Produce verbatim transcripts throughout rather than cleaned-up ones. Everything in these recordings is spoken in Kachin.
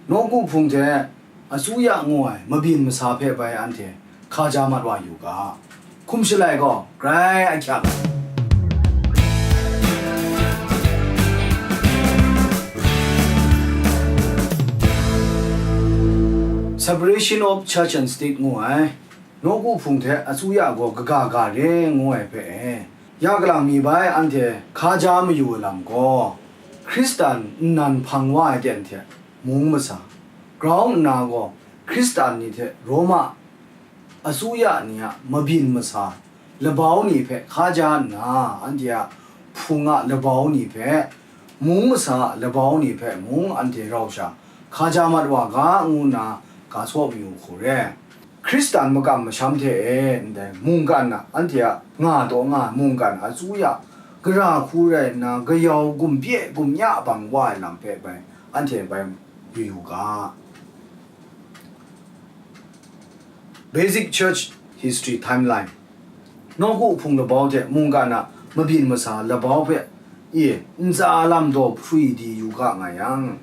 Nawku Hpung hte Asuya ngu ai mabyin masa hpe bai anhte hkaja mat wa yu ga, hkum shalai gaw grai ahkyak ai. Separation of church and state ngu ai Nawku Hpung hte Asuya gaw kaga ga re ngu ai hpe e, ya kalang mi bai anhte hkaja mayu ai lam gaw, Hkristan nnan hpang wa ai ten hte mung masa, grau nna gaw Hkristan ni hte Roma Asuya ni a mabyin masa labau ni hpe hkaja nna, anhte a hpung a labau ni hpe, mung masa a labau ni hpe mung anhte rau sha hkaja mat wa ga, ngu nna ga saw mayu hku re. Hkristan makam masham hte e ndai mungkan a, anhte a nga taw nga ai mungkan Asuya, gara hku rai nna, kayau gumhpye gumya bang wa ai lam hpe bai anhte bai yu yu ga. Basic Church History Timeline. Nawku Hpung labau hte mungkan a mabyin masa labau hpe i ntsa lam daw hprwi di yu ga nga yang,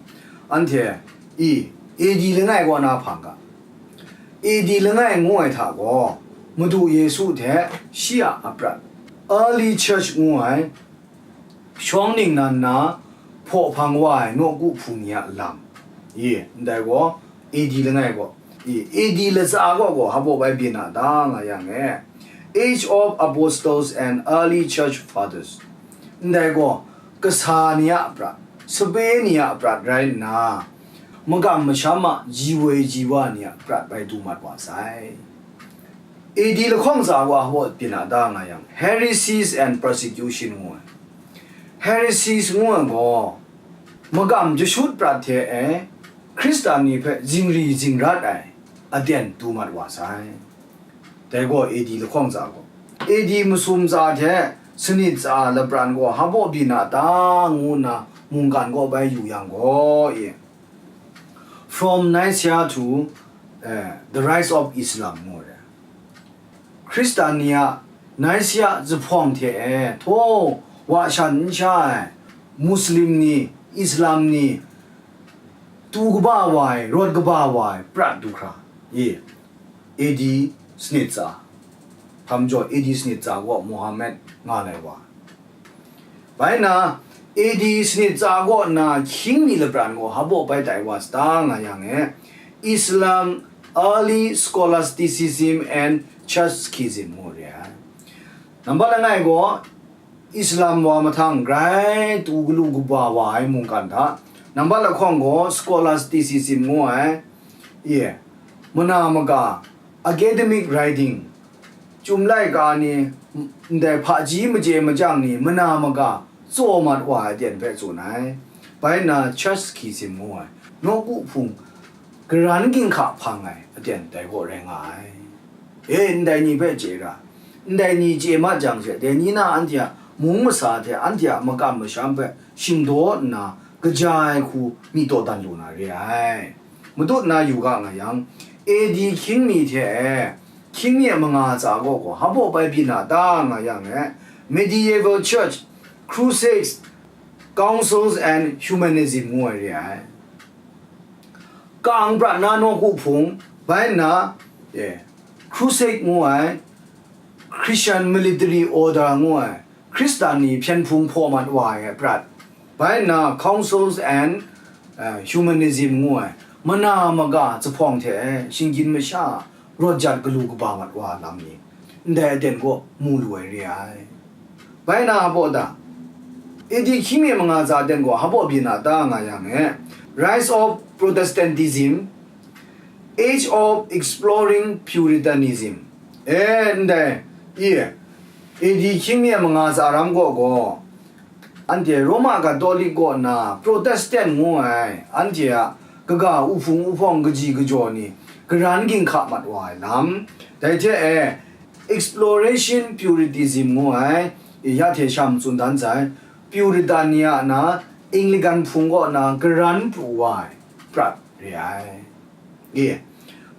anhte i A D langai kaw na hpang ga. A D langai ngu ai hta gaw, Madu Yesu hte shi a aprat, Early Church ngu ai, shawng ningnan na hpaw hpang wa ai Nawku Hpung ni a lam, i, ndai gaw A D langai gaw, i, A D latsa gaw gaw hpa baw bai byin a ta nga yang e, Age of Apostles and Early Church Fathers, ndai gaw kasa ni a prat, sape ni a prat rai nna, makam masham a ji woi ji wa ni a prat bai du mat wa sai. A D lahkawng tsa wa hpaw byin a ta nga yang, Heresies and Persecution ngu ai. Heresies ngu ai gaw, magam jashut prat hte e, Hkristan ni hpe zingri zingrat ai aten du mat wa sai. Dai gaw A D lahkawng tsa gaw, A D masum tsa hte sanit tsa lapran gaw hpa baw byin a ta ngu nna mungkan gaw bai yu yang gaw, e, From Nicaea to, eh, the Rise of Islam ngu ai. Hkristan ni a Nicaea zuphpawng hte e, htaw, wa shan n sha ai, Muslim ni, Islam ni, tu kaba wa ai, rawt kaba wa ai, prat du hkra, i, A D sanit tsa, hpa majaw A D sanit tsa gaw Muhammad nga lai wa. Bai nna, A D sanit tsa kaw nna hkying mi lapran gaw hpa baw bai tai wa sa ta nga yang e, Islam, Early Scholasticism and Church Schism ngu re ai. Nambat langai gaw, Islam wa mahtang grai tu galu kaba wa ai mungkan hta, nambat lahkawng gaw Scholasticism ngu ai, ye, mana maga, academic writing, Chyum laika ni, ndai hpaji machye machyang ni mana maga tsaw mat wa ai aten hpe tsun ai. Bai nna Church Schism ngu ai, nawku hpung garan ginhka hpang ai aten dai gaw rai nga ai. E, ndai ni hpe chye ra, ndai ni chye mat jang she, dai ni na anhte a mung masa hte anhte a makam masham hpe shingdaw nna, kaja ai hku myit dawdan lu na re ai. Matut na yu ga nga yang, A D hkying mi hte e, hkying mi a manga tsa gaw gaw hpa baw bai byin a ta nga yang e, Medieval Church, Crusades, Councils and Humanism ngu ai re ai. Kang prat na nawku hpung, bai nna, e, Crusade ngu ai, Christian Military Order ngu ai, Hkristan ni hpyen hpung hpaw mat wa ai prat, bai nna Councils and, eh, Humanism ngu ai, mana maga zuphpawng hte e, shinggyim masha rawt jat galu kaba mat wa lam ni, ndai aten gaw mu lu ai re ai. Bai na a baw da, A D hkying mi manga tsa aten gaw hpa baw byin a ta nga yang e, Rise of Protestantism, Age of Exploring Puritanism, e, ndai, i, A D hkying mi manga tsa ram gaw gaw, anhte Roma Katolik kaw na Protestant ngu ai, anhte a kaga uhpung uhpawng kaji kajaw ni garan ginhka mat wa ai lam, dai hte e, Exploration Puritanism ngu ai, i, ya hte sha matsun dan sai, Puritan ni a na Anglican hpung kaw na garan pru wa ai prat re ai. E,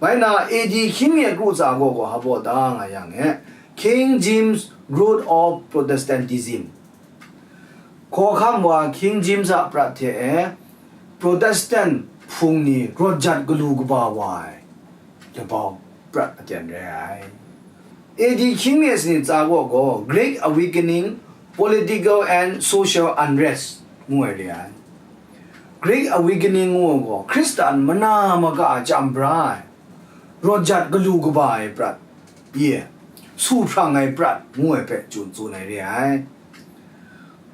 bai na A D hkying mi kru tsa gaw gaw hpa baw ta nga yang e, King James Growth of Protestantism. Hkawhkam wa King James a prat hte e, Protestant hpung ni rawt jat galu kaba wa ai labau prat aten re ai. A D hkying mi sanit tsa kaw gaw Great Awakening, Political and Social Unrest ngu ai re ai. Great Awakening ngu ai gaw Hkristan mana maga a chyam bra ai, rawt jat galu kaba ai prat, ye, su hprang ai prat ngu ai hpe chyu tsun ai re ai.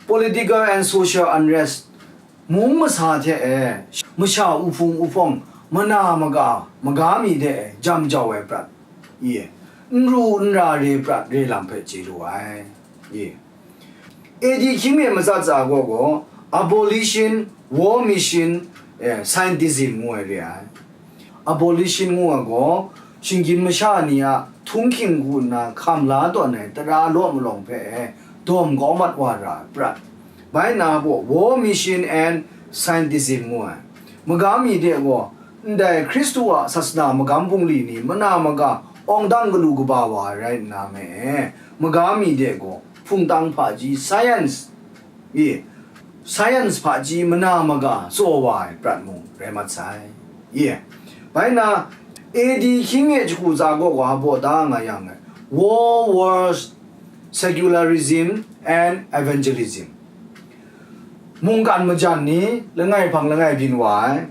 Political and social unrest, mung masa hte e, masha uhpung uhpawng, mana maga, maga mi de e jam jau ai prat, ye, n ru n ra re prat re lam hpe chye lu ai, ye. A D hkying mi matsat tsa gaw gaw, abolition, war machine, eh, scientism ngu ai re ai. Abolition ngu ai gaw, shinggyim masha ni a htunghking hku nna hkam la tawn ai tara law malawng hpe e dawm kau mat wa ra ai prat. Bai nna gaw, war machine and scientism ngu ai. Maga mi de gaw, ndai Hkristu a sasana magam bungli ni mana maga awng dang galu kaba wa ai rai nna me e, maga mi de gaw, hpungtang hpaji science, ye, science hpaji mana maga tsaw wa ai prat mung rai mat sai, ye. Bai nna, A D hkying e jahku tsa gaw wa baw da nga yang, war wars, secularism and evangelism. Mungkan majan ni langai hpang langai byin wa ai.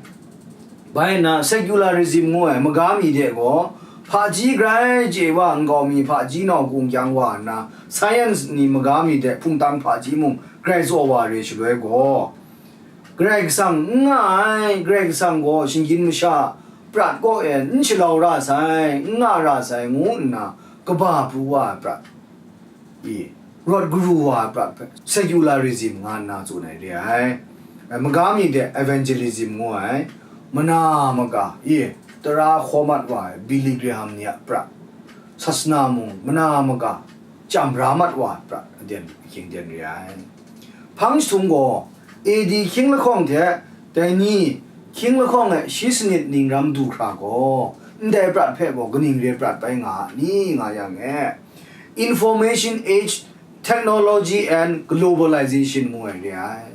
Bai nna, secularism ngu ai maga mi de gaw, hpaji grai chye wa nkau mi hpaji nau kung kyang wa nna, science ni maga mi de hpungtang hpaji mung grai tsaw wa re shaloi gaw, Karai Kasang n nga ai, Karai Kasang gaw shinggyim masha prat kaw e n shalau ra sai, n nga ra sai ngu nna kaba pru wa ai prat, i, rawt garu wa ai prat hpe secularism nga nna tsun ai re ai. Maga mi de evangelism ngu ai, mana maga, i, tara hkaw mat wa ai Billy Graham ni a prat, sasana mung mana maga chyam bra mat wa ai prat aden ahkying den re ai. Hpang jahtum gaw, A D hkying lahkawng hte dai ni hkying lahkawng e shi sanit ning ram du hkra gaw, ndai prat hpe gaw kaning re prat bai nga a ni nga yang e, Information Age, Technology and Globalization ngu ai re ai.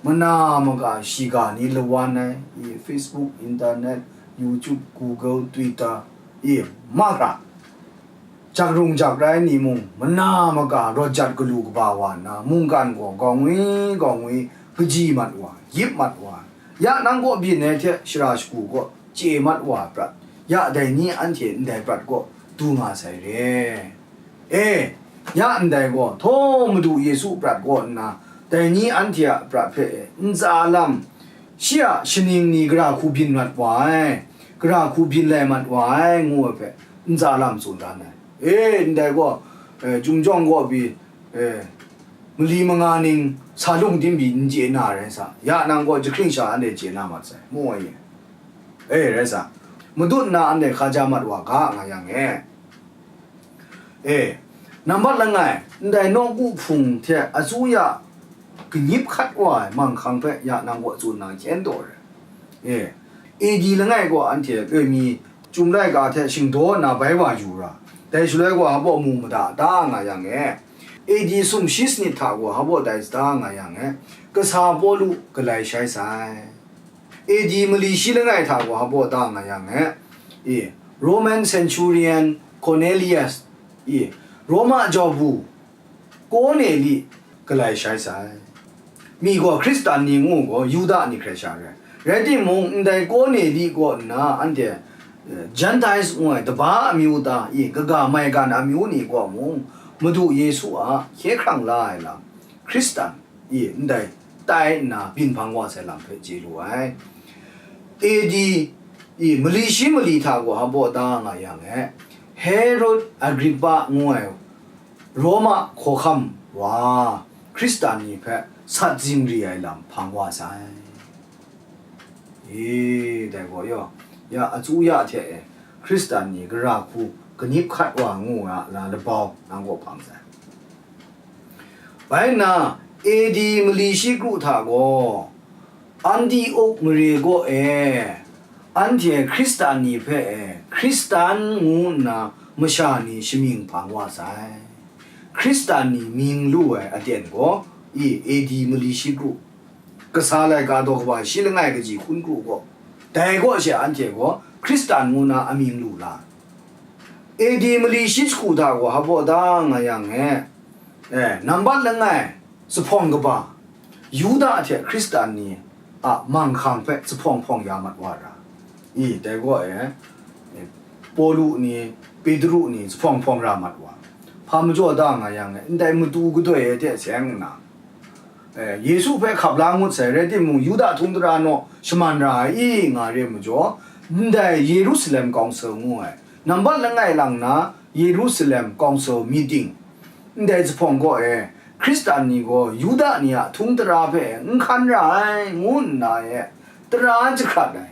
Mana maga shiga ni lawan ai, i, Facebook, Internet, YouTube, Google, Twitter, i, mahkra. Jak rung jak rai ni mung, mana maga rawt jat galu kaba wa nna, mungkan gaw gawng ngwi gawng ngwi kaji mat wa, yip mat wa, ya nang kaw byin ai hte shara shagu kaw chye mat wa prat, ya dai ni anhte ndai prat kaw du nga sai re. E, ya ndai gaw, htaw Madu Yesu prat kaw nna, dai ni anhte a prat hpe ntsa lam, shi a shaning ni gara hku byin mat wa ai, gara hku byin lai mat wa ai, ngu ai hpe, ntsa lam tsun dan ai. E, ndai gaw, e, Chyum jawng kaw pyi, e, mali manga ning sa lung tim pyi n chye na rai sa, ya nang gaw jahkring sha anhte chye na mat sai, mu ai ye. E, rai sa, madut nna anhte hkaja mat wa ga nga yang e. E, nambat langai, ndai nawku hpung hte asuya kanyip hkat wa ai manghkang hpe ya nang kaw tsun na hkyen taw ai. E, A D langai gaw anhte loi mi Chyum laika hte shingdaw nna bai wa yu ra, dai shaloi gaw hpa baw mu mada da nga yang e, A D sumshi sanit hta gaw hpa baw dai sada nga yang e, kasa Pawlu galai shai sai. A D mali shi langai hta gaw hpa baw da nga yang e, e, Roman centurion Cornelius, e, Roma jau bu Korneli galai shai sai. Mi gaw Hkristan ni ngu gaw Yuda ni hkrai sha rai. Rai timung, ndai Korneli kaw nna anhte, eh, Gentiles ngu ai daba amyu ta, i, kaga maigan amyu ni kaw mung, Madu Yesu a hkye hkrang la ai lam, Hkristan, i, ndai tai nna byin hpang wa sai lam hpe chye lu ai. A D, i, mali shi mali hta gaw hpa baw da nga yang e, Herod Agrippa ngu ai Roma hkawhkam wa Hkristan ni hpe sat zingri ai lam hpang wa sai. E, dai gaw yaw, ya atu ya hte e, Hkristan ni gara hku kanip hkat wa ngu ai a na labau nang kaw hpang sai. Bai nna, A D mali shi kru hta gaw, Antiok mare kaw e, anhte Hkristan ni hpe e, Hkristan ngu nna masha ni shamying hpang wa sai. Hkristan ni mying lu ai aten gaw, i, A D mali shi kru, kasa laika daw kaba shi langai kaji hkun kru gaw, Dai kaw she anhte gaw Hkristan ngu na amying lu la. A D mali shi jahku hta gaw hpaw da nga yang e, eh, nambat langai zuphpawng kaba, Yuda hte Hkristan ni a manghkang hpe zuphpawng hpawng ya mat wa ra. I, dai gaw e, eh, Pawlu ni, Petru ni zuphpawng hpawng ra mat wa. Hpa majaw da nga yang e, ndai matu gadoi e hte seng nna, eh, Yesu hpe hkap la ngut sai, rai timung, Yuda htung tara naw shaman ra ai i, nga re majaw, ndai Yerusalem Council ngu ai, nambat langai lang na Yerusalem Council meeting, ndai zuphpawng kaw e, Hkristan ni gaw Yuda ni a htung tara hpe n hkan ra ai, ngu nna e, tara jahkrat ai,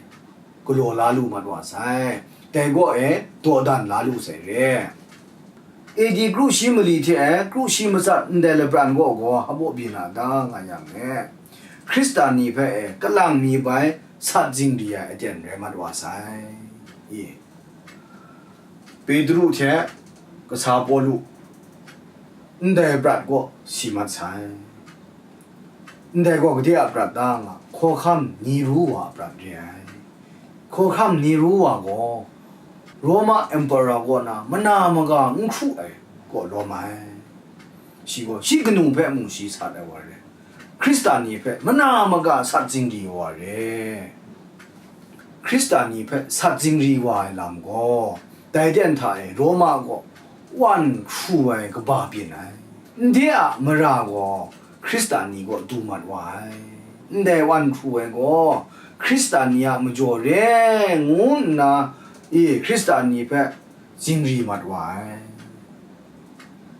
galaw la lu mat wa sai. Dai kaw e, dawdan la lu sai re. A D kru shi mali hte kru shi matsat ndai labran kaw gaw hpaw byin a ta nga yang e, Hkristan ni hpe e kalang mi bai sat zingri ai aten rai mat wa sai. I, Petru hte kasa Pawlu ndai prat kaw si mat sai. Ndai gaw gade a prat ta nga, hkawhkam Nero wa a prat re ai. Hkawhkam Nero wa gaw Roma Emperor kaw na mana maga n hkru ai kaw lawm ai. Shi gaw shi kanu hpe mung shi sat ai wa re. Hkristan ni hpe mana maga sat zingri wa re. Hkristan ni hpe sat zingri wa ai lam gaw, dai ten hta e Roma gaw wan hkru ai kaba byin ai. Ndai a mara gaw Hkristan ni kaw du mat wa ai. Ndai wan hkru ai gaw Hkristan ni a majaw re ngu nna, i, Hkristan ni hpe zingri mat wa ai.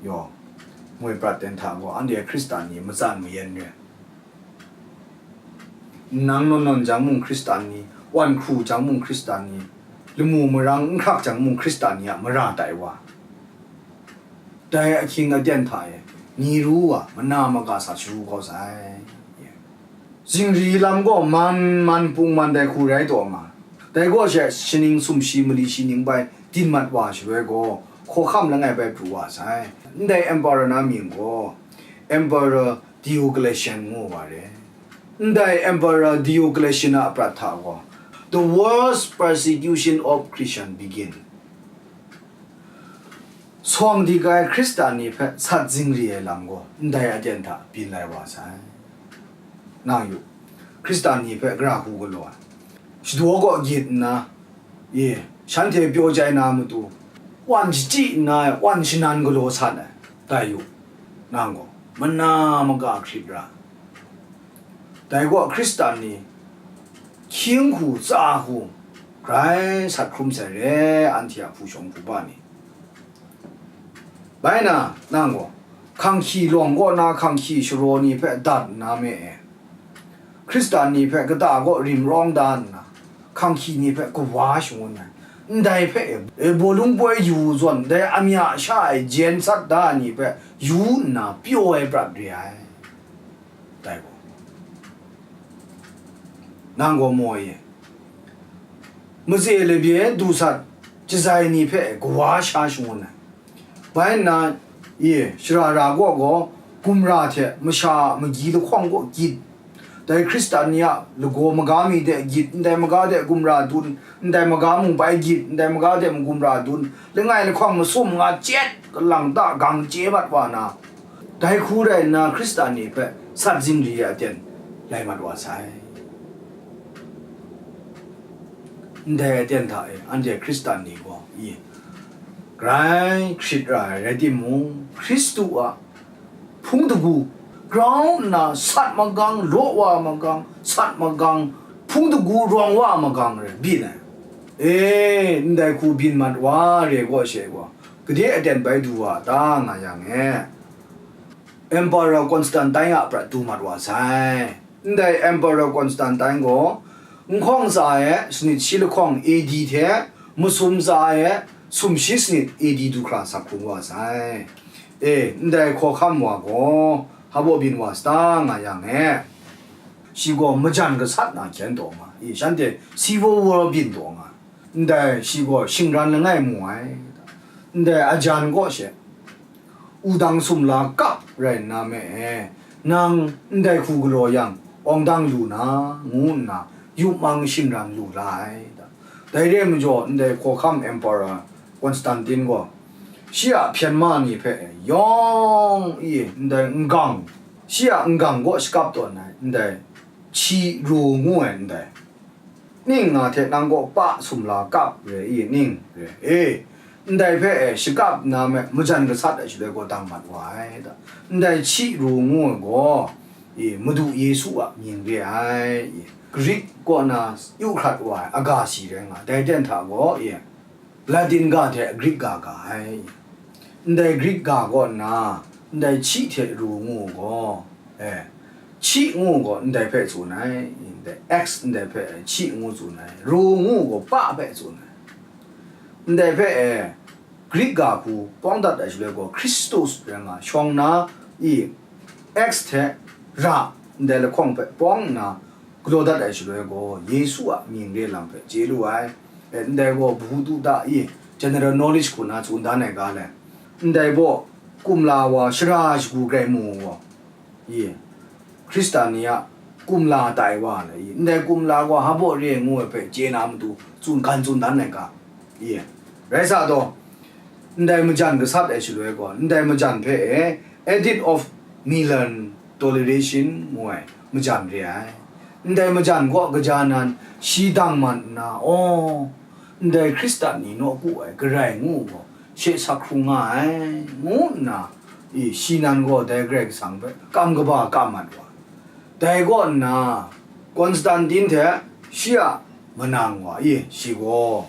Yaw, moi prat ten hta gaw, anhte Hkristan ni matsan mayan re. Nang nawn nawn jang mung Hkristan ni, wan hkru jang mung Hkristan ni, lamu marang n hkrak jang mung Hkristan ni a mara tai wa. Dai ahkying aten hta e, Nero wa mana maga sa sharu kau sai. Zingri lam gaw man man pung man dai hku rai taw nga. Dai gaw she shaning sumshi mali shi ning bai din mat wa shaloi gaw, hkawhkam langai bai pru wa sai. Ndai emperor na mying gaw, Emperor Diocletian ngu wa re. Ndai Emperor Diocletian a prat hta gaw, the worst persecution of Christian begin. Sawng dik ai Hkristan ni hpe sat zingri ai lam gaw ndai aten hta byin lai wa sai. Nang yu, Hkristan ni hpe gara hku galaw ai, shadaw kaw gyit nna, e, shanhte pyaw jai na matu, wan shachyi nna, wan shanan galaw san ai, dai yu, nang gaw mana maga hkrit ra. Dai gaw Hkristan ni hkying hku tsa hku grai sat hkrum sai re, anhte a hpu shawng hpu ba ni. Bai na, nang gaw, hkanghki lawng kaw na hkanghki sharaw ni hpe dat nna me e, Hkristan ni hpe kata kaw rim rawng da nna, hkanghki ni hpe kawa shangun ai, ndai hpe e, e, bawlung poi yu zawn, dai amya sha e jen sat da ai ni hpe yu nna pyaw ai prat re ai. Dai gaw, nang gaw maw e, matse labye du sat jazai ni hpe kawa sha shangun ai. Bai nna, e, shara ra gaw gaw, gumra hte masha a magyi lahkawng kaw gyit, dai Hkristan ni a lagaw maga mi de gyit, ndai maga de gumra dun, ndai maga mung bai gyit, ndai maga de mung gumra dun, langai lahkawng masum nga chyet, kalang ta gang chye mat wa na, dai hku rai nna Hkristan ni hpe sat zingri ai aten lai mat wa sai. Ndai aten hta e, anhte Hkristan ni gaw, i, grai hkrit ra ai rai timung, Hkristu a hpung dagu grau nna sat magang, law wa magang, sat magang, hpung dagu rawng wa magang rai byin ai. E, ndai hku byin mat wa re gaw she gaw, gade aten bai du wa ta nga yang e, Emperor Constantine a prat du mat wa sai. Ndai Emperor Constantine gaw, nhkawng tsa e sanit shi lahkawng A D hte masum tsa e sumshi sanit A D du hkra sak hkrung wa sai. E, ndai hkawhkam wa gaw, hpaw byin wa sa ta nga yang e, shi gaw majan gasat na hkyen taw nga, e, shanhte civil war byin taw nga, ndai shi gaw shingran langai mu ai, ndai ajan kaw she, wudang sumla kap rai nna me e, nang ndai hku galaw yang, awng dang lu na, ngu nna, yup mang shingran lu la ai. Dai re ai majaw, ndai hkawhkam Emperor Constantine gaw, shi a hpyen ma ni hpe yawng i ndai n-gang, shi a n-gang kaw shakap tawn ai ndai hti ru ngu ai ndai ning nga hte nang kaw pa sumla kap re i ning re e, ndai hpe e shakap nna me majan gasat ai shaloi gaw dang mat wa ai da. Ndai hti ru ngu ai gaw, i, Madu Yesu a mying re ai, i, Grik kaw na yu hkrat wa ai aga si rai nga, dai ten hta gaw, i, Latin ga hte Grik ga ga ai. Ndai Grik ga kaw nna, ndai hti hte ru ngu gaw, e, hti ngu gaw ndai hpe tsun ai, ndai X ndai hpe hti ngu tsun ai, ru ngu gaw pa hpe tsun ai. Ndai hpe e, Grik ga hku pawng dat ai shaloi gaw, Christus rai nga, shawng na i, X hte ra ndai lahkawng hpe pawng nna galaw dat ai shaloi gaw, Yesu a mying re lam hpe chye lu ai. E, ndai gaw Bahutu da i, general knowledge hku na tsun dan ai ga le, ndai baw kumla wa shara shagu grai mu gaw, i, Hkristan ni a kumla tai wa le, i, ndai kumla gaw hpa baw re ai ngu ai hpe chye na matu tsun hkan tsun dan ai ga, i, rai sa taw, ndai majan gasat ai shaloi gaw, ndai majan hpe e Edict of Milan Toleration ngu ai majan re ai. Ndai majan kaw kaja nan shi dang man nna, aw, ndai Hkristan ni nawku ai garai ngu gaw, she sak hkrung nga ai, ngu nna, i, shi nan gaw dai Karai Kasang hpe kam kaba kam mat wa. Dai kaw nna, Konstantin hte shi a manang wa, i, shi gaw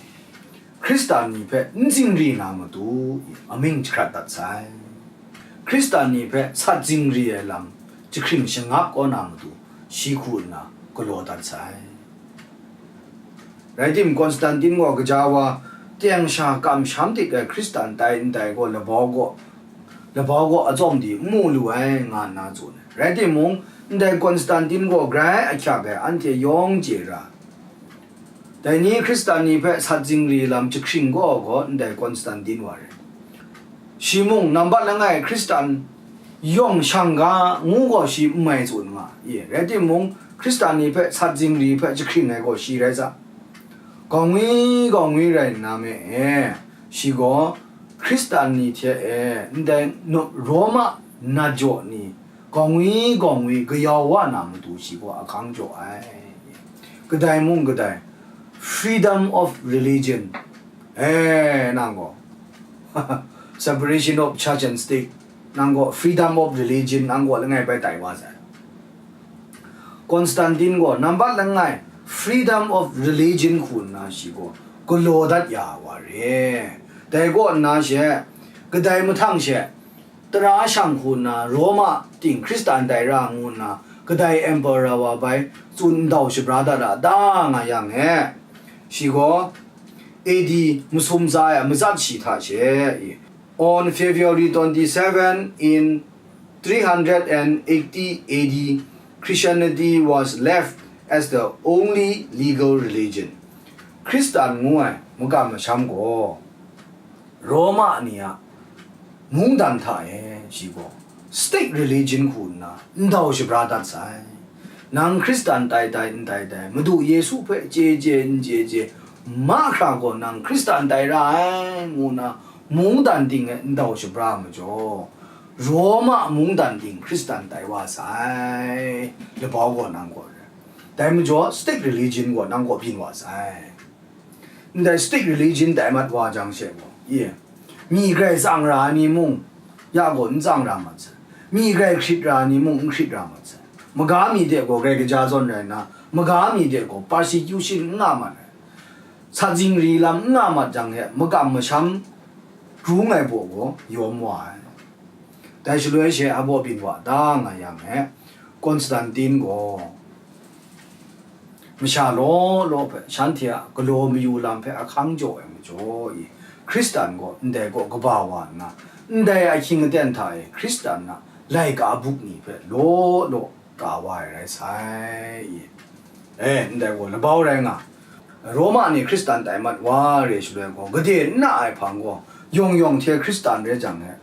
Hkristan ni hpe n zingri na matu, i, amying jahkrat dat sai. Hkristan ni hpe sat zingri ai lam jahkring shangap kau na matu, shi hku nna galaw dat sai. Rai tim, Konstantin gaw gaja wa, teng sha kamsham dik ai Hkristan tai ndai gaw labau gaw, labau gaw atsawm di n mu lu ai, nga nna tsun ai. Rai timung, ndai Konstantin gaw grai ahkyak ai anhte yawng chye ra. Dai ni Hkristan ni hpe sat zingri lam jahkring gaw gaw ndai Konstantin wa rai. Shi mung nambat langai Hkristan yawng shang ga ngu gaw shi n mai tsun nga, i, rai timung, Hkristan ni hpe sat zingri hpe jahkring ai gaw shi rai sa. Gaw ngwi gaw ngwi rai nna me e, shi gaw Hkristan ni hte e, ndai no-, Roma nat jaw ni gaw ngwi gaw ngwi gayau wa na matu shi gaw ahkang jaw ai. Kadai mung kadai, freedom of religion, e, nang gaw, separation of church and state, nang gaw freedom of religion, nang gaw langai bai tai wa sai. Konstantin gaw nambat langai freedom of religion hku nna shi gaw galaw dat ya wa re. Dai kaw nna she, kadai mahtang she, tara shang hku nna Roma ting Hkristan tai ra ngu nna kadai emperor wa bai tsun ndau shabra dat a ta nga yang e, shi gaw A D masum tsa ai matsat shi hta she, i, on February twenty-seven in three hundred and eighty A D, Christianity was left as the only legal religion. Hkristan ngu ai makam masham gaw, Roma ni a mungdan hta e shi gaw state religion hku nna ndau shabra dat sai. Nang Hkristan tai tai n tai tai, Madu Yesu hpe chye chye n chye chye, mahkra gaw nang Hkristan tai ra ai, ngu nna mungdan ting e ndau shabra majaw, Roma mungdan ting Hkristan tai wa sai, labau gaw nang gaw rai. Dai majaw state religion gaw nang gaw byin wa sai. Ndai state religion tai mat wa jang she gaw, ye, myi grai tsang ra ai ni mung, ya gaw n tsang ra mat sai. Myi grai hkrit ra ai ni mung, n hkrit ra mat sai. Maga mi de gaw grai kaja zawn rai nna, maga mi de gaw persecution n nga mat ai. Sat zingri lam n nga mat jang he, makam masham rung ai baw gaw yawm wa ai. Dai shaloi she a baw byin wa da nga yang he, Konstantin gaw masha law law hpe shanhte a galaw mayu lam hpe ahkang jaw ai majaw i, Hkristan gaw ndai kaw kaba wa nna, ndai ahkying aten hta e Hkristan a laika buk ni hpe law law ka wa ai rai sai i. E, ndai gaw labau rai nga. Roma ni Hkristan tai mat wa re shaloi gaw, gade n na ai hpang gaw, yawng yawng hte Hkristan rai jang e,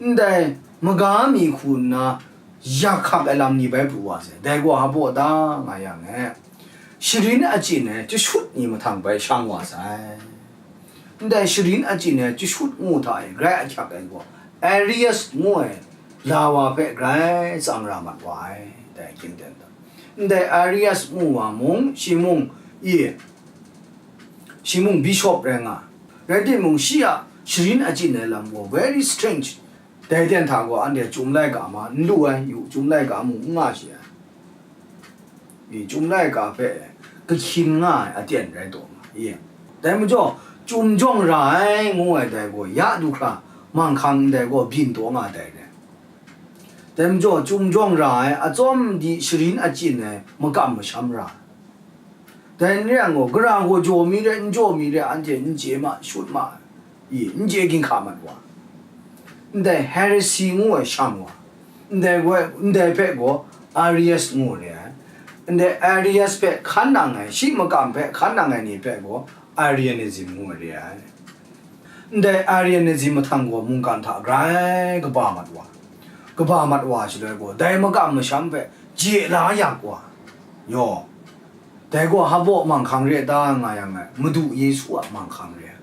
ndai maga mi hku nna yak hkak ai lam ni bai pru wa sai. Dai gaw hpa baw ta nga yang e, Sharin achyin ai chyashut ni mahtang bai shang wa sai. Ndai sharin achyin ai chyashut ngu hta e grai ahkyak ai gaw, Arius ngu ai la wa hpe grai tsang ra mat wa ai, dai hkying ten hta. Ndai Arius ngu wa mung, shi mung, i, shi mung bishop rai nga, rai timung, shi a sharin achyin ai lam gaw very strange. Dai ten hta gaw, anhte Chyum laika ma n lu ai, yu, Chyum laika mung n nga shi ai. I, Chyum laika hpe kahkyin nga ai aten rai taw nga, i. Dai majaw, Chyum jawng ra ai ngu ai dai gaw, ya du hkra, manghkang ndai gaw byin taw nga dai re. Dai majaw, Chyum jawng ra ai, atsawm di sharin achyin ai, makam masham ra ai. Dai n re yang gaw, gara gaw jaw mi re, n jaw mi re, anhte n chye ma, shut ma, i, n chye ginhka mat wa. Ndai heresy ngu ai shang wa, ndai gaw, ndai hpe gaw Arius ngu re ai. Ndai Arius hpe hkan nang ai, shi makam hpe hkan nang ai ni hpe gaw Arianism ngu re ai. Ndai Arianism mahtang gaw mungkan hta grai kaba mat wa, kaba mat wa shaloi gaw, dai makam masham hpe je la yak wa, yaw, dai gaw hpa manghkang re ta nga yang ai, Madu Yesu a manghkang re ai.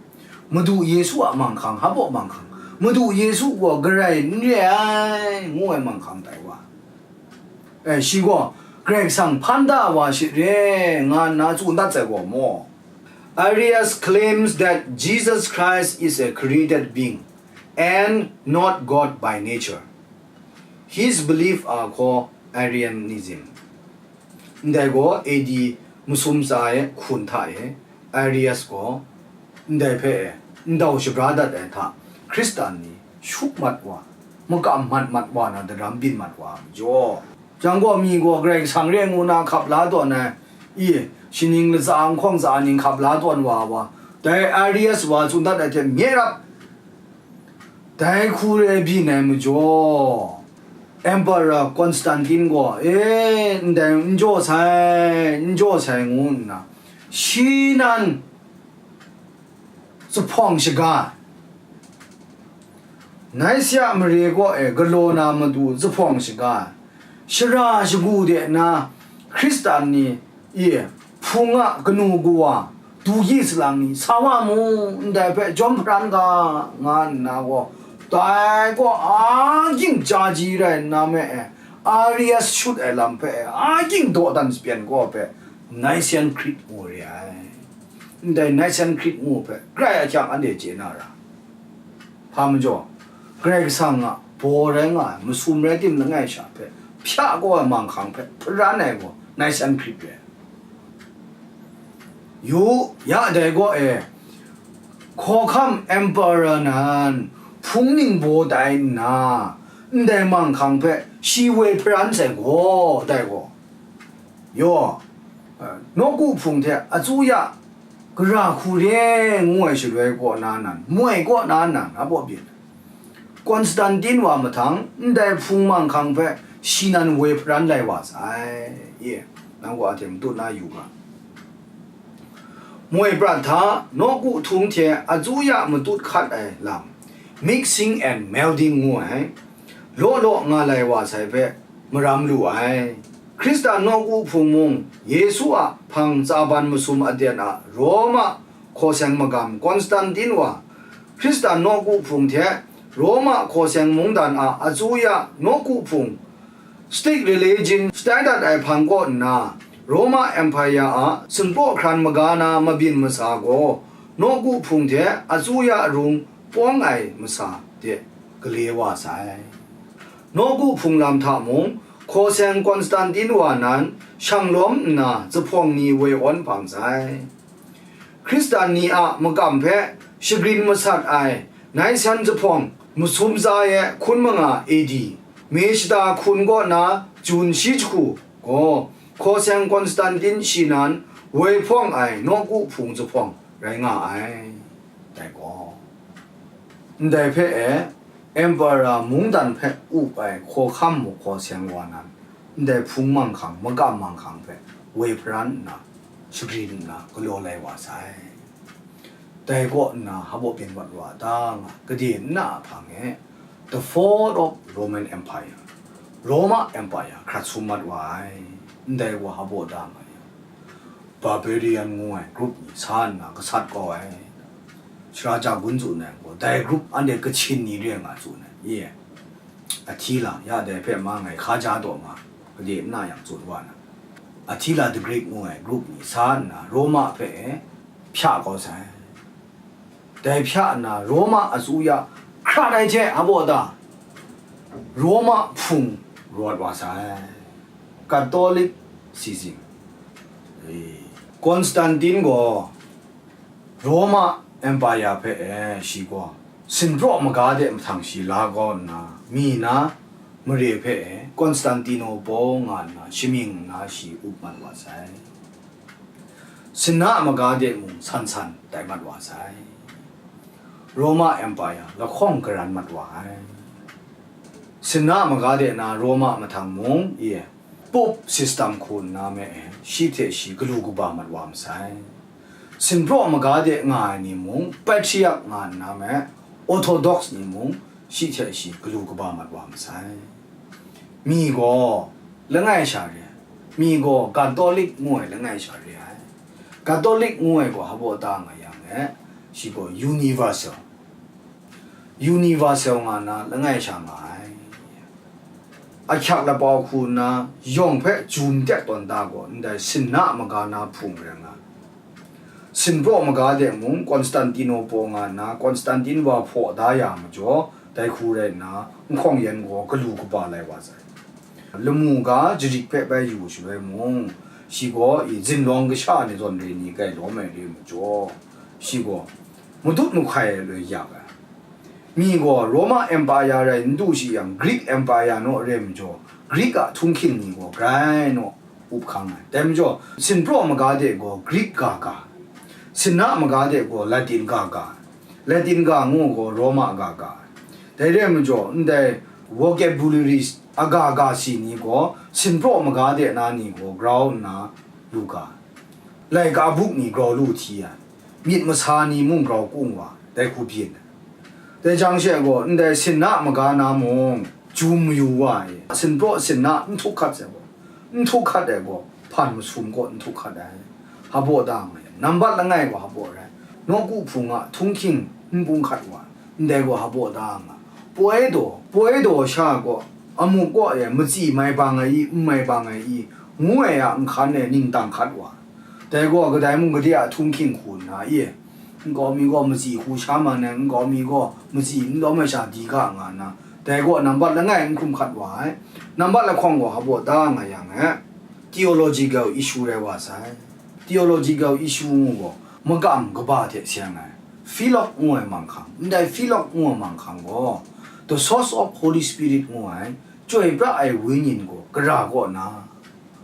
Madu Yesu a manghkang, hpa manghkang, Madu Yesu gaw garai n re ai, ngu ai manghkang tai wa. E, shi gaw Karai Kasang hpan da wa shit re, nga nna tsun dat sai gaw maw? Arius claims that Jesus Christ is a created being and not God by nature. His belief are called Arianism. Ndai gaw A D masum tsa e hkun hta e Arius gaw ndai hpe e ndau shabra dat ai hta Hkristan ni shup mat wa, makam mat mat wa na daram byin mat wa majaw, jang gaw mi gaw Karai Kasang re ngu na hkap la tawn ai, i, shaning latsa nhkawng tsa ning hkap la tawn wa wa, dai Arius wa tsun dat ai hte nye rap, dai hku re byin ai majaw, Emperor Constantine gaw, e, ndai n jaw sai, n jaw sai, ngu nna, shi nan zuphpawng shaga, Nicaea mare kaw e galaw na matu zuphpawng shaga, shara shagu de na Hkristan ni, i, hpung a kanu kawa, dugyi salang ni sa wa mu, ndai hpe jawm hparan ga, nga nna gaw, dai gaw a ging chyeju rai nna me e, Arius shut ai lam hpe e, a ging dawdan sapyan kaw hpe, Nicene Creed ngu re ai. Ndai Nicene Creed ngu hpe grai ahkyang anhte chye na ra. Hpa majaw, Karai Kasang a baw rai nga ai, masum rai tim langai sha hpe hpya kau ai manghkang hpe hparan ai gaw Nicene Creed re ai. Yu, ya dai gaw e, hkawhkam emperor nan hpung ningbaw tai nna, ndai manghkang hpe shi woi hparan sai gaw, dai gaw, yaw, nawku hpung hte atsuya gara hku re ngu ai shaloi kaw na nan, moi kaw na nan, a baw byin. Constantine wa mahtang ndai hpung manghkang hpe shi nan woi hparan lai wa sai. Ye, nang wa hte matut na yu ga. Moi prat hta nawku htung hte atsuya matut hkat ai lam, mixing and melding ngu ai, law law nga lai wa sai hpe maram lu ai. Hkristan nawku hpung mung, Yesu a hpang tsaban masum aten a Roma hkaw seng magam Konstantin wa, Hkristan nawku hpung hte Roma hkaw seng mungdan a atsuya nawku hpung, State religion shatai dat ai hpang kaw nna, Roma Empire a sumpraw hkran maga na mabyin masa gaw, nawku hpung hte atsuya rung pawng ai masa de gale wa sai. Nawku hpung lam hta mung, hkaw seng Konstantin wa nan shang lawm nna zuphpawng ni woi awn hpang sai. Hkristan ni a makam hpe shagrin masat ai Nisan zuphpawng masum tsa e hkun manga A D, May shata hkun kaw na Jun shi jahku gaw, hkaw seng Konstantin shi nan woi hpawng ai nawku hpung zuphpawng rai nga ai. Dai gaw, ndai hpe e, Emperor mungdan hpe up ai hkawhkam mu hkaw seng wa nan, ndai hpung manghkang, makam manghkang hpe woi hparan nna, shagrin nna galaw lai wa sai. Dai kaw nna, hpa baw byin wat wa ta nga, gade nna a hpang e, The Fall of Roman Empire, Roma Empire hkrat sum mat wa ai. Ndai wa hpa baw da nga yang, Barbarian ngu ai grup ni sa nna gasat kau ai. Sara ja gun tsun ai gaw, dai grup anhte Kachin ni re nga tsun ai, i? Attila, ya dai hpe ma ngai hkaja taw ma, gade n na yang tsun wa na, Attila the Great ngu ai grup ni sa nna Roma hpe hpya kau sai. Dai hpya nna Roma asuya hkrat ai hte a baw ta, Roma hpung rawt wa sai. Katolik si zing. Constantine gaw Roma Empire hpe e shi gaw sinpraw maga de mahtang shi la kau nna, mi na mare hpe e Konstantinopo nga nna shamying nna shi up mat wa sai. Sinna maga de mung san san tai mat wa sai. Roma Empire lahkawng garan mat wa ai. Sinna maga de na Roma mahtang mung, i, Pope system hku nna me e, shi hte shi galu kaba mat wa masai. Sinpraw maga de nga ai ni mung, Patriarch nga nna me, Orthodox ni mung, shi hte shi galu kaba mat wa masai. Mi gaw langai sha re ai, mi gaw Catholic ngu ai langai sha re ai. Catholic ngu ai gaw hpaw ta nga yang e, shi gaw universal, universal nga na langai sha nga ai. Ahkyak lapau hku nna yawng hpe jum tek tawn ta gaw ndai sinna maga na hpung rai nga ai. Sinpraw maga de mung Konstantinopo nga nna Konstantin wa hpaw da ya majaw, dai hku rai nna, nhkawng yan gaw galu kaba lai wa sai. Lamu ga jarik hpe bai yu shaloi mung, shi gaw i zinlawng kasha ni zawn re ni gai lawm ai re majaw, shi gaw madut mahkai ai loi yak ai. Mi gaw Roma Empire rai n du shi yang, Greek Empire naw re majaw, Greek a htunghking ni gaw grai naw up hkang ai. Dai majaw, sinpraw maga de gaw Greek ga ga, sinna maga de gaw Latin ga ga, Latin ga ngu gaw Roma ga ga. Dai re majaw, ndai vocabularies aga ga si ni gaw sinpraw maga de na ni gaw grau nna lu ga, laika buk ni grau lu hti ai, myit masa ni mung grau kung wa, dai hku byin ai. Dai jang she gaw, ndai sinna maga na mung jum mayu wa ai, sinpraw sinna n htuk hkat sai gaw, n htuk hkat ai gaw, hpan masum kaw n htuk hkat ai. Hpaw da nga yang, nambat langai gaw hpaw rai, nawku hpung a htunghking n bung hkat wa, ndai gaw hpaw da nga, poi daw, poi daw sha gaw, amuk kaw e matsi mai bang ai i, n mai bang ai i, ngu ai a nhkan e ningtang hkat wa. Dai gaw kadai mung gade a htunghking hku nna i, nkau mi gaw matsi hku sha man ai, nkau mi gaw matsi n lawm ai sha di ga nga nna, dai gaw nambat langai n hkrum hkat wa ai. Nambat lahkawng gaw hpaw da nga yang e, theological issue rai wa sai. Theological issue ngu gaw makam kaba hte seng ai, Philok ngu ai manghkang. Ndai Philok ngu ai manghkang gaw, the source of Holy Spirit ngu ai, chyoi pra ai wenyin gaw gara kaw na,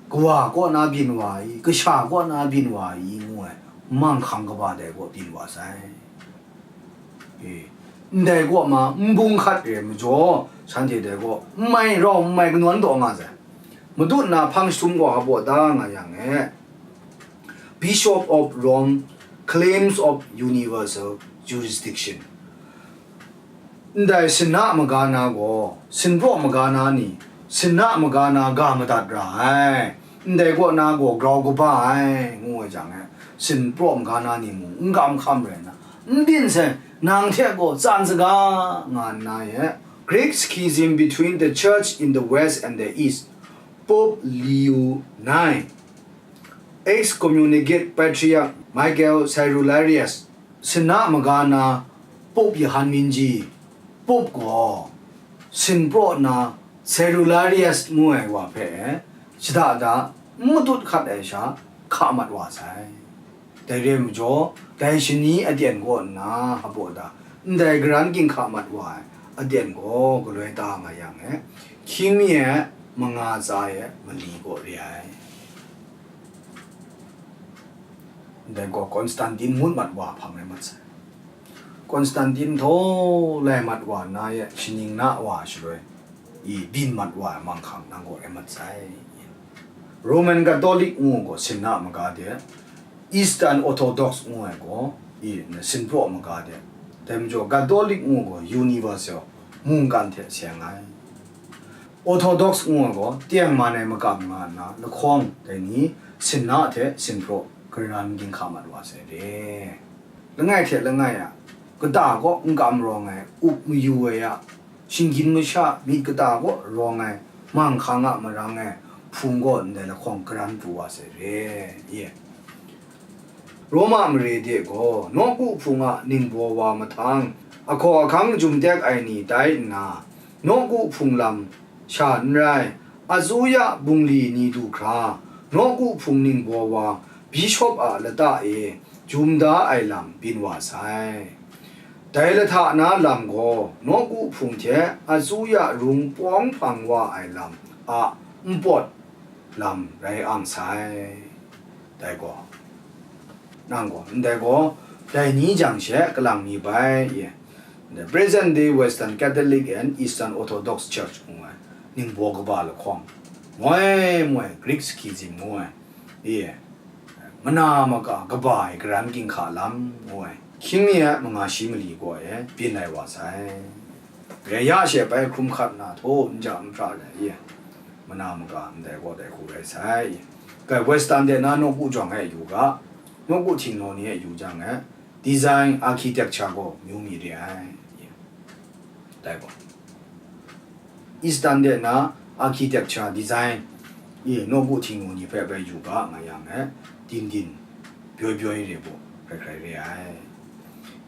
kawa kaw na byin wa i, kasha kaw na byin wa i ngu ai, manghkang kaba dai gaw byin wa sai. E, ndai kaw ma n bung hkat re majaw, shanhte dai gaw n mai rau n mai kanawn taw nga sai. Madut na hpang jahtum gaw hpaw da nga yang e, Bishop of Rome claims of universal jurisdiction. Ndai sinna maga na gaw, sinpraw maga na ni, sinna maga na ga madat ra ai, ndai kaw na gaw grau kaba ai, ngu ai jang e, sinpraw maga na ni mung n kam hkam rai nna, n byin sai, nang hte gaw tsan saga, nga nna e, Great Schism between the Church in the West and the East, Pope Leo nine, excommunicate Patriarch Michael Cerularius, sinna maga na Pope Yohan Minji, Pope gaw sinpraw na Cerularius ngu ai wa hpe shada da n matut hkat ai sha hka mat wa sai. Dai re majaw, dai shani aten kaw nna hpaw da, ndai garan ginhka mat wa ai aten gaw galoi ta nga yang e, hkying mi e manga tsa e mali kaw re ai. Ndai gaw Konstantin ngut mat wa hpang rai mat sai. Konstantin htaw lai mat wa nna e shaning na wa shaloi, i byin mat wa ai manghkang nang gaw rai mat sai. Roman Catholic ngu gaw sinna maga de, Eastern Orthodox ngu ai gaw i sinpraw maga de, dai majaw Catholic ngu gaw universal, mungkan hte seng ai. Orthodox ngu ai gaw teng man ai makam nga nna lahkawng dai ni sinna hte sinpraw karan ginhka mat wa sai re. Langai hte langai a kata kaw n kam rawng ai up mayu ai a, shinggyim masha myit kata kaw rawng ai manghkang a marang ai hpung gaw ndai lahkawng karan pru wa sai re. Ye. Roma mare de gaw nawku hpung a ningbaw wa mahtang, ahkaw ahkang jum tek ai ni tai nna, nawku hpung lam sha n rai, azuya bungli ni du hkra, nawku hpung ningbaw wa bishop a lata e jum da ai lam byin wa sai. Dai lahta na lam gaw nawku hpung hte azuya rung pawng hpang wa ai lam a npawt lam rai ang sai. Dai gaw, nang gaw, ndai gaw, dai ni jang she kalang mi bai, ye. Ndai present day Western Catholic and Eastern Orthodox Church ngu ai, ningbaw kaba lahkawng, moi moi Greek Sikhism ngu ai, ye, mana maka kaba ai karan ginhka lam ngu ai, hkying mi ai manga shi mali gaw e byin ai wa sai. Rai ya she bai hkrum hkat na htaw n ja n hpra ai, ye, mana maka ndai gaw dai hku rai sai. Kai Western de na nawku jawng e yu ga, nawku htingnaw ni e yu jang e, design architecture gaw myu mi re ai. Dai gaw, Eastern de na architecture design i nawku htingnaw ni hpe bai yu ga nga yang e, din din, byoi byoi re baw, hkrai hkrai re ai.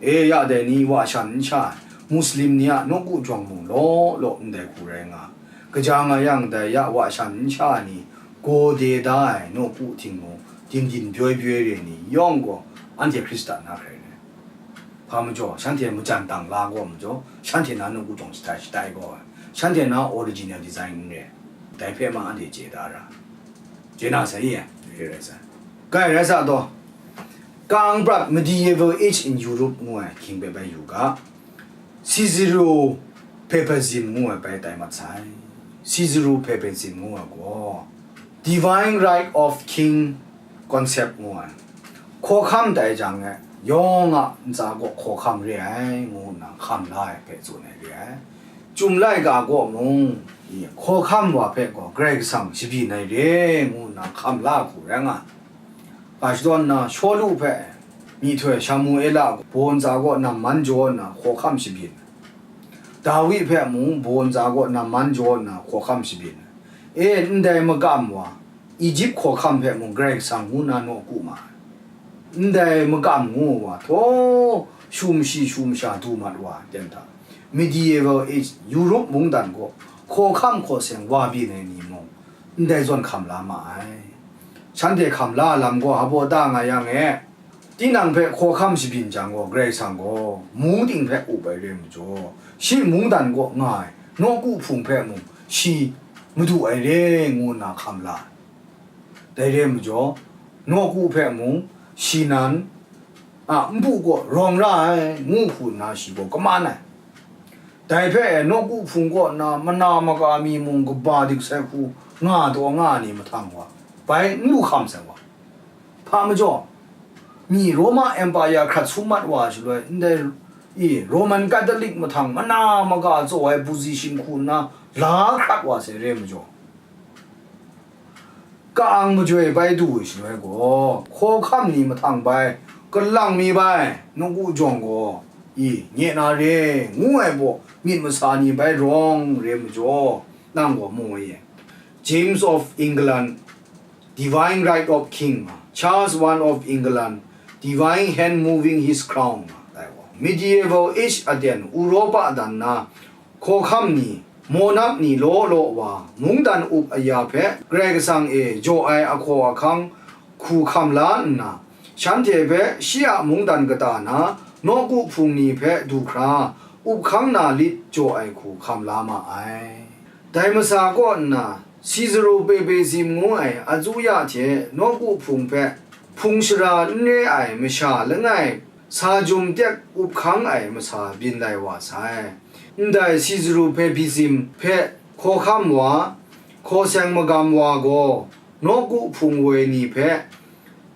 E ya dai ni wa shan n sha ai, Muslim ni a nawku jawng mung law law ndai hku rai nga, kaja nga yang dai ya wa shan n sha ai ni gaw de da ai nawku htingnu din din byoi byoi re ni yawng gaw anhte Hkristan na hkrai re. Hpa majaw, shanhte majan dang la gaw majaw, shanhte na nawku jawng shatai shatai gaw ai, shanhte na original design n re, dai hpe ma anhte chye da ra. Chye na sai ye, re rai sai. Kai rai sa taw, kang prat medieval age in Europe ngu ai hkying hpe bai yu ga, Caesaro papacy ngu ai bai tai mat sai. Caesaro papacy ngu ai gaw, divine right of king concept ngu ai, hkawhkam tai jang e, yawng a ntsa gaw hkawhkam re ai ngu nna hkam la ai hpe tsun ai re ai. Chyum laika gaw mung, hkawhkam wa hpe gaw Karai Kasang shabyin ai re ngu nna hkam la hku rai nga ai. Ga shadawn na Shawlu hpe myihtoi Shamuela baw ntsa kaw namman jaw nna hkawhkam shabyin, Dawi hpe mung baw ntsa kaw namman jaw nna hkawhkam shabyin, e, ndai makam wa, Egypt hkawhkam hpe mung Karai Kasang ngu nna nawku ma ai. Ndai makam ngu wa, htaw, shu mashi shu masha du mat wa ai ten hta, medieval age Europe mungdan gaw hkawhkam hkaw seng wa byin ai ni mung, ndai zawn hkam la ma ai. Shanhte hkam la lam gaw hpaw da nga yang e, tinang hpe hkawhkam shabyin jang gaw, Karai Kasang gaw mung ting hpe up ai re majaw, shi mungdan kaw nga ai nawku hpung hpe mung shi madu ai re ngu nna hkam la ai. Dai re majaw, nawku hpe mung shi nan a npu kaw rawng ra ai, ngu hku nna shi gaw kaman ai. Dai hpe e nawku hpung kaw nna mana maka mi mung kaba dik sai hku nga taw nga ai ni mahtang wa, bai n lu hkam sai wa. Hpa majaw, mi Roma Empire hkrat sum mat wa shaloi, ndai i Roman Catholic mahtang mana maka tsaw ai position hku nna la hkrat wa sai re majaw, ka-ang majoi bai du ai shaloi gaw, hkawhkam ni mahtang bai, kalang mi bai, nawku jawng gaw, i, nye na re, ngu ai baw, myit masa ni bai rawng re majaw, nang gaw mu ai. James of England, Divine Right of King, Charles one of England, Divine Hand Moving His Crown, medieval age aten Europa dan na, hkawhkam ni, monarch ni law law wa, mungdan up aya hpe Karai Kasang e jaw ai ahkaw ahkang hku hkam la nna, shanhte hpe shi a mungdan kata na nawku hpung ni hpe du hkra, up hkang na lit jaw ai hku hkam la ma ai. Dai masa kaw nna, Caesaro Papacy ngu ai azuya hte nawku hpung hpe hpung shara n re ai masha langai sa jum tek up hkang ai masa byin lai wa sai. Ndai Caesaro Papacy hpe hkawhkam wa, hkaw seng magam wa gaw, nawku hpung woi ni hpe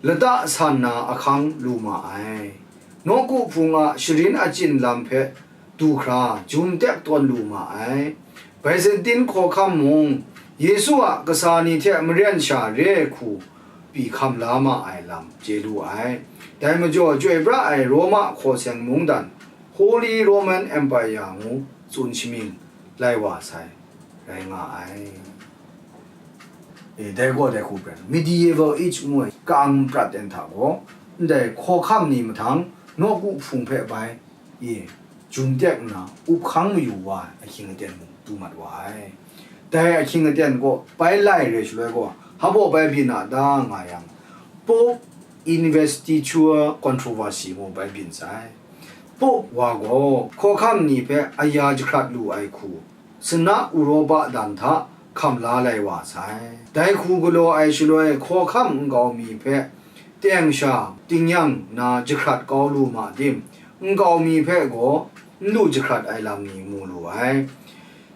lata san na ahkang lu ma ai. Nawku hpung a sharin achyin lam hpe du hkra jum tek tawn lu ma ai. Byzantine hkawhkam mung, Yesu a kasa ni hte maren sha re ai hku pyi hkam la ma ai lam chye lu ai. Dai majaw, chyoi pra ai Roma hkaw seng mungdan, Holy Roman Empire ngu tsun shamying lai wa sai, rai nga ai. E, dai gaw dai hku pren, Medieval Age ngu ai ka-ang prat ten hta gaw, ndai hkawhkam ni mahtang nawku hpung hpe bai, e, jum tek nna up hkang mayu wa ai ahkying aten mung du mat wa ai. Dai ahkying aten gaw bai lai re shaloi gaw, hpa baw bai byin a ta nga yang, Pope Investiture Controversy ngu bai byin sai. Pope wa gaw hkawhkam ni hpe aya jahkrat lu ai hku, sana Uropa dan hta hkam la lai wa sai. Dai hku galaw ai shaloi, hkawhkam nkau mi hpe teng sha tingnyang na jahkrat kau lu ma tim, nkau mi hpe gaw n lu jahkrat ai lam ni mu lu ai.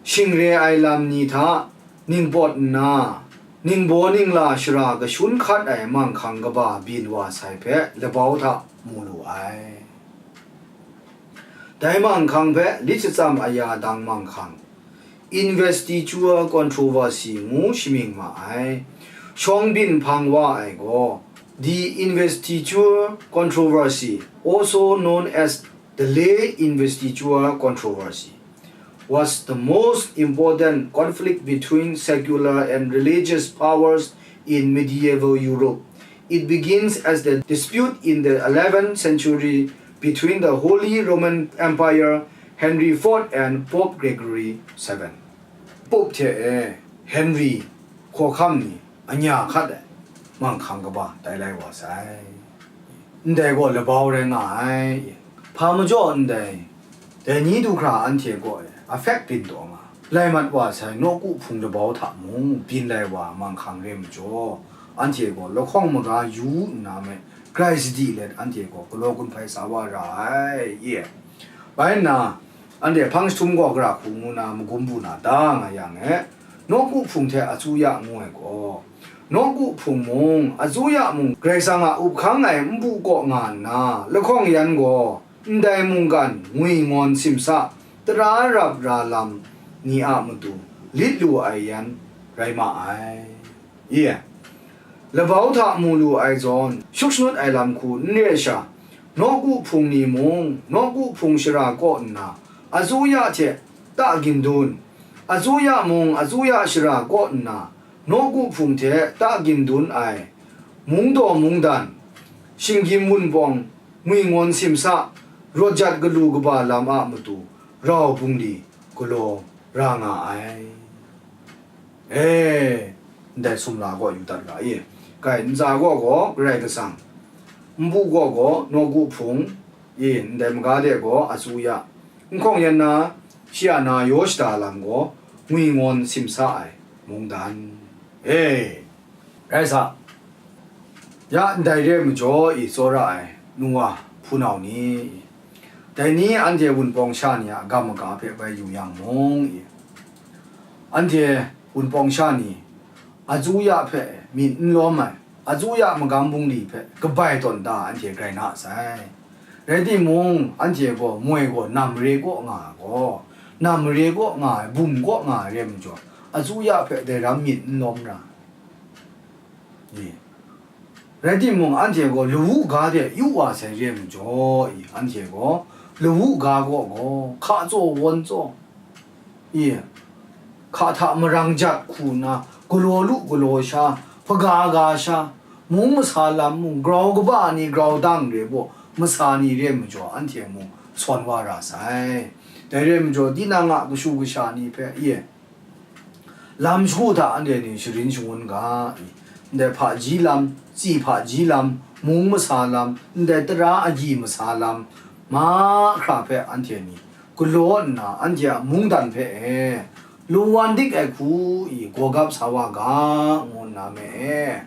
Shing re ai lam ni hta ningpawt nna, ningbaw ningla shara kashun hkat ai manghkang kaba byin wa sai hpe labau hta mu lu ai. Dai manghkang hpe lit shatsam aya dang manghkang, Investiture Controversy ngu shamying ma ai. Shawng byin hpang wa ai gaw, The Investiture Controversy, also known as the Lay Investiture Controversy, was the most important conflict between secular and religious powers in medieval Europe. It begins as the dispute in the eleventh century between the Holy Roman Empire, Henry fourth, and Pope Gregory seven. Pope hte e Henry hkawhkam ni anya hkat ai manghkang kaba tai lai wa sai. Ndai gaw labau rai nga ai. Hpa majaw ndai, dai ni du hkra anhte gaw e affect byin taw nga, lai mat wa sai nawku hpung labau hta mung byin lai wa manghkang re majaw, anhte gaw lahkawng maga yu nna me, grai sadi let anhte gaw galaw gun hpai sa wa ra ai, ye. Bai nna, anhte hpang jahtum gaw gara hku ngu na magum bu na da nga yang e, nawku hpung hte azuya ngu ai gaw, nawku hpung mung, azuya mung, Karai Kasang a up hkang ai npu kaw nga nna, lahkawng yan gaw, ndai mungkan ngwi ngawn simsa, tara rap ra lam ni a matu lit lu ai yan rai ma ai. Ye, labau hta mu lu ai zawn, shuk shanut ai lam hku n re sha, nawku hpung ni mung, nawku hpung shara kaw nna, azuya hte ta gindun, azuya mung, azuya shara kaw nna, nawku hpung hte ta gindun ai, mungdaw mungdan, shinggyim wunpawng, ngwi ngawn simsa, rawt jat galu kaba lam a matu, rau bungli galaw ra nga ai. E, ndai sumla gaw yu dat ga i, kai ntsa gaw gaw Karai Kasang, npu gaw gaw nawku hpung, i, ndai maga de gaw azuya, nhkawng yan na, shi a na yaw shada lam gaw ngwi ngawn simsa ai mungdan. E, rai sa, ya ndai re ai majaw i tsawra ai nu wa hpunau ni, dai ni anhte wunpawng sha ni a gam maga hpe bai yu yang mung i, anhte wunpawng sha ni azuya hpe myit n lawm ai, azuya magam bungli hpe kabai tawn da anhte grai na sai. Rai timung, anhte gaw moi gaw nam mare kaw nga ai gaw, nam mare kaw nga ai, bum kaw nga ai re ai majaw, azuya hpe dai ram myit n lawm ra. Ni, rai timung, anhte gaw lawu ga de yu wa sai re ai majaw, i, anhte gaw lawu ga kaw gaw, hka tsaw, wan tsaw, i, hka hta marang jat hku nna, galaw lu galaw sha, hpaga ga sha, mung masa lam mung, grau kaba ni grau dang re baw, masa ni re ai majaw, anhte mung sawn wa ra sai. Dai re ai majaw, tinang a kashu kasha ni hpe, i, lam shagu hta anhte ni sharin shangun ga, ndai hpaji lam, tsi hpaji lam, mung masa lam, ndai tara agyi masa lam, mahkra hpe anhte ni galaw nna, anhte a mungdan hpe e, lawan dik ai hku i gawgap sa wa ga, ngu nna me e,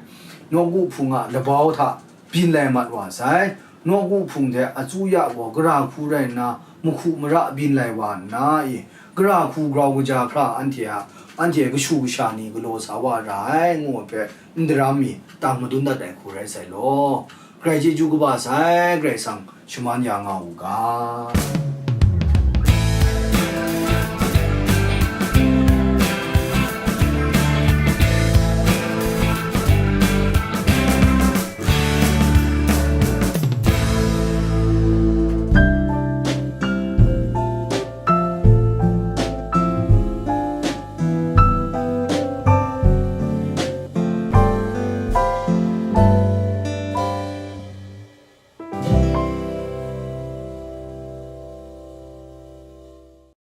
nawku hpung a labau hta byin lai mat wa sai. Nawku hpung hte azuya gaw gara hku rai nna, mahku mara byin lai wa nna i, gara hku grau kaja hkra anhte a, anhte kashu kasha ni galaw sa wa ra ai, ngu ai hpe n daram mi, tang madun dat ai hku rai sai law. Grai chyeju kaba sai, Karai Kasang shaman ya nga u ga.